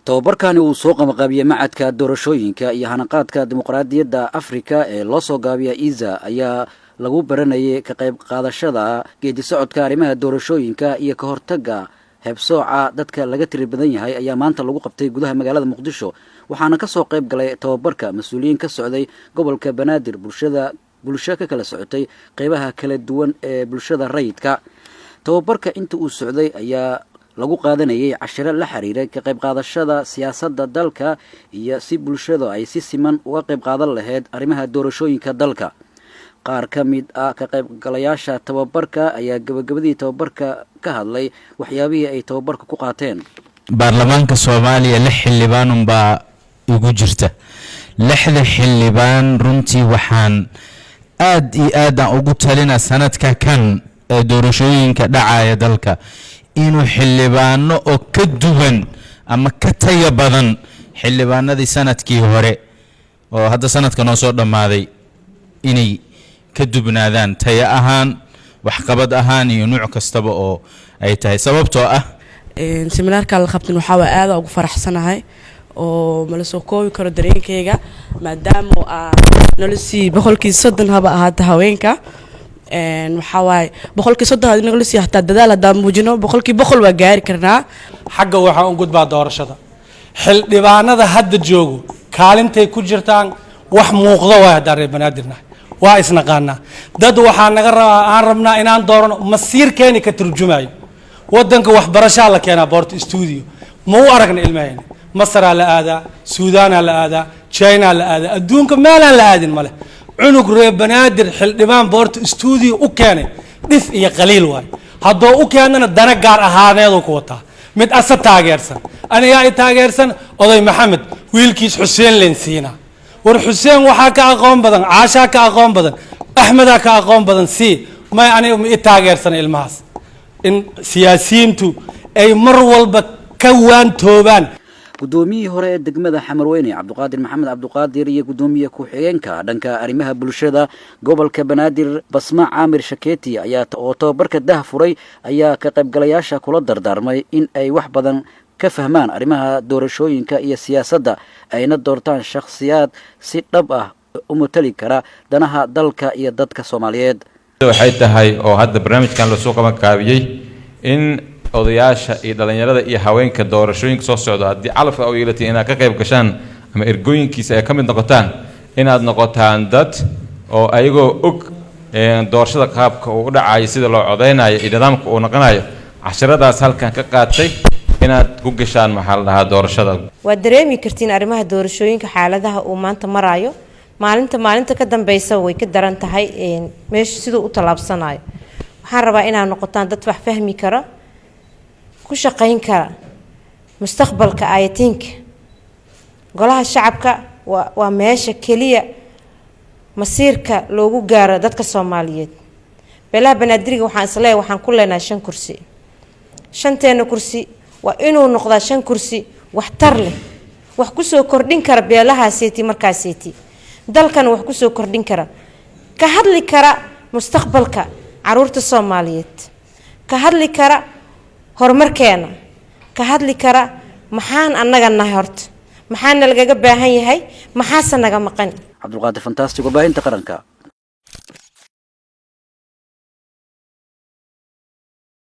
Tababarkani uu soo qabanqaabiyey Machadka Doorashooyinka iyo Hanaqaadka Dimuqraadiyadda Afrika ee loo soo gaabiya IISA ayaa lagu baranayay ka qayb qaadashada geedi socodka arrimaha doorashooyinka iyo ka hortagga heebsooca dadka laga tiri badan yahay ayaa maanta lagu qabtay gudaha magaalada Muqdisho. Waxaana kasoo qayb galay tababarka mas-uuliyiin ka socday gobolka Banaadir, bulshada, bulsho ka kala socotay qeybaha kala duwan ee bulshada rayidka. Tababarka inta uu socday ayaa lagu qaadanayay cashiro la xiriiray ka qayb qaadashada siyaasadda dalka iyo si bulshadu ay si siman uga qayb qaadan lahayd arrimaha doorashooyinka dalka. Qaar ka mid ah ka qaybgalayaasha tababarka ayaa gabagabadii tababarka ka hadlay waxyaabihii ay tababarka ku qaateen. Baarlamaanka Soomaaliya lix xildhibaan unbaa igu jirta. Lixda xildhibaan runtii waxaan aad iyo aad aan ugu talina sanadka kan ee doorashooyinka dhacaya dalka inuu xildhibaano oo ka duwan ama ka taya badan xildhibaanadii sanadkii hore oo hadda sanadka noo soo dhammaaday inay ka dubnaadaan tayo ahaan, waxqabad ahaan iyo nuuc kastaba oo ay tahay, sababtoo ah Seminaarka la qabtin waxaa waa aada ugu faraxsanahay oo mala soo koobi karo dareenkayga, maadaama aa nala sii 30% haba ahaata haweenka. Waxaa waaye 30% hadii nala sii, hataa dadaal haddaan muujino, 100% waa gaari karnaa. Xagga waxaan u gudbaa doorashada. Xildhibaanada hadda joogo kaalintay ku jirtaan wax muuqdo waay. Haddaan reer Banaadirnahay waa isnaqaanaa. Dad waxaa naga rabaa, aan rabnaa inaan doorano masiirkeeni ka turjumayo waddanka. Waxbarashaa la keenaa Boorto Studio, ma u aragna ilmahayna. Masaraa la aadaa, Suudaanaa la aadaa, Chinaa la aadaa, adduunka meelaan la aadin male. Cunug reer Banaadir xildhibaan Boorto Studio u keenay dhif iyo qaliil waay. Haddoo u keenana dana gaar ahaaneeduu ku wataa, mid asa taageersan, anigaa i taageersan, oday Maxamed wiilkiis Xuseen leen siina. War Xuseen waxaa ka aqoon badan Caashaa, ka aqoon badan Axmedaa, ka aqoon badan si may aniga ma i taageersana ilmahaas. In siyaasiyiintu ay mar walba ka waantoobaan. Guddoomiyihii hore ee degmada Xamarweyne, Cabduqaadir Maxamed Cabduqaadir, iyo guddoomiye ku-xigeenka dhanka arrimaha bulshada gobolka Banaadir, Basma Caamir Shaketi, ayaa oo tababarka dah furay ayaa ka qaybgalayaasha kula dardaarmay in ay wax badan ka fahmaan arrimaha doorashooyinka iyo siyaasadda, ayna doortaan shakhsiyaad si dhab ah u matali kara danaha dalka iyo dadka Soomaaliyeed. Waxay tahay oo hadda barnaamijkan lasoo qaban kaabiyey in odayaasha iyo dhallinyarada iyo haweenka doorashooyinka soo socda, haddii calafka u yeelatay inaad ka qayb gashaan ama ergooyinkiisa ay ka mid noqotaan, inaad noqotaan dad oo ayagoo og doorashada qaabka uu u dhacayo, sida loo codeynayo iyo nidaamka uu noqonayo, casharadaas halkan ka qaatay inaad ku gashaan, maxaa la dhahaa, doorashada. Waad dareemi kartiin arrimaha doorashooyinka xaaladaha uu maanta maraayo. Maalinta maalinta ka dambeysa way ka daran tahay meesha siduu u tallaabsanayo. Waxaan rabaa inaad noqotaan dad wax fahmi kara, ku shaqayn kara mustaqbalka aayatiinka. Golaha Shacabka waa meesha keliya masiirka loogu gaaro dadka Soomaaliyeed. Beelaha Banaadiriga waxaan isleeyahay waxaan ku leenahay shan kursi. Shanteena kursi waa inuu noqdaa shan kursi waxtar leh, wax kusoo kordhin kara beelahaaseeti markaaseeti, dalkana wax kusoo kordhin kara, ka hadli kara mustaqbalka caruurta Soomaaliyeed, ka hadli kara horumarkeena, ka hadli kara maxaan annaga nahay horta, maxaana lagaga baahan yahay, maxaase naga maqan. Cabdulqaadir Fantastic, warbaahinta qaranka.